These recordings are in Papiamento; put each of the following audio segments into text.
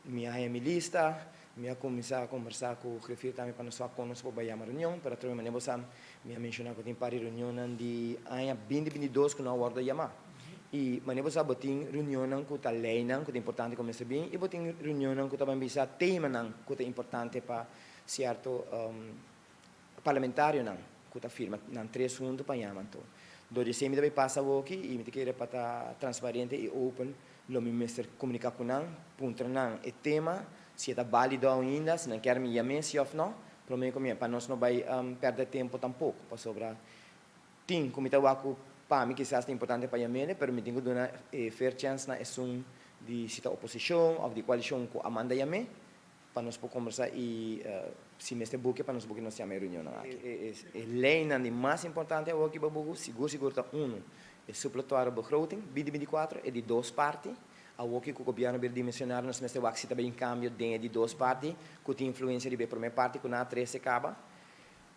Mi a haña mi lista, mi a kuminsá kombersá ku griffier tambe pa nos wak kon nos por bai yama reunion, pero atrobe manera bo sa mi a menshoná ku tin par di reunionnan di aña 2022 ku no a wòrdu yamá. I manera bo sa bo tin reunionnan ku ta leinan ku ta importante ku mester bin i bo tin reunionnan ku ta ban bisa temanan ku ta importante pa sierto parlamentarionan ku ta firma nan tres huntu pa yama anto. Dor di esei mi ta bai pasa awoki i mi ta kere pa ta transparente i open lo mi mester komunika ku nan, puntra nan e tema si e ta balido ainda, si nan kier mi yam'é si òf no, promé ku mi pa nos no bai pèrdè tempu tampoko pasobra tin ku mi ta wak ku pa mi kisas ta importante pa yam'é pero mi tin ku duna e fair chance na esun di si ta oposishon òf di koalishon ku a manda yam'é. Pa nos por kombersá i si mester buki pa nos buki nos yama e reunionnan aki. E leinan di mas importante awor ki bo buku sigur sigur ta unu e supletoire begroting 2024 e di dos parti. Awor ki ku gobièrnu bira dimensionario nos mester wak si ta bay un kambio den e di dos parti ku tin influensia riba e promé parti ku nan a trese kaba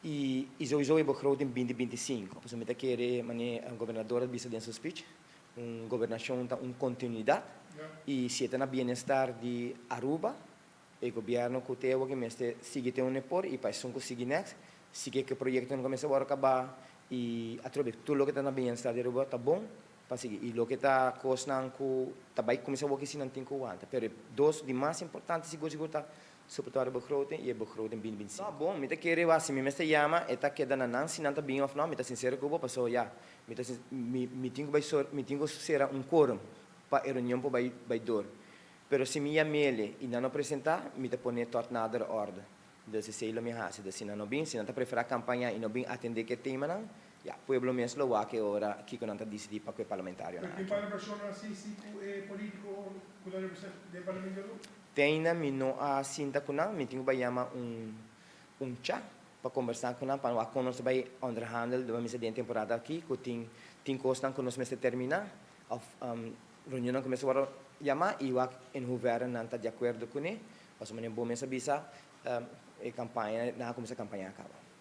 i i souiso e begroting 2025. Pasobra mi ta kere manera gobernador a bisa den su speech Un gobernashon ta un kontinuidat i si e ta na bienestar di Aruba, e gobièrnu ku te awoki mester sigui te unda e por i pa esun ku sigui nèks, sigui ku e proyektonan ku mester wòrdu kabá i atrobe tur loke ta na bienestar di Aruba ta bon pa sigui i loke ta kosnan ku ta bai kuminsá awoki si nan tin ku wanta. Pero e dos di mas importante sigur sigur ta Supletoire begroting i e begroting 2025. No, bon, mi ta kere wak si mi mester yama e ta keda na nan si nan ta bin of no, mi ta sinsero ku bo paso ya, mi ta mi mi tin ku bai sor mi tin ku sera un quorum pa e reunion por bai bai dor. Pero si mi yam'ele i nan no presenta, mi ta pone tot nader orde. Dus esei lo mi hasi. Dus si nan no bin, si nan ta prefera kampaña i no bin atende ku e temanan, ya, pueblo mes lo wak e ora kiko nan ta disidí pa ku e parlamentarionan Pero tin aki. palabrashonnan si si ku e politiko ku ta representa den parlamento Aruba? Te ainda mi no a sinta ku nan, mi tin ku bai yama un un cha pa kombersá ku nan pa wak kon nos ta bai onderhandel dor mester den e temporada aki ku tin tin kosnan ku nos mester terminá òf reunionnan ku mester wòrdu yamá i wak en hoeverre nan ta di akuerdo kuné pasobra manera bo mes a bisa e kampaña nan a kuminsá kampaña kaba.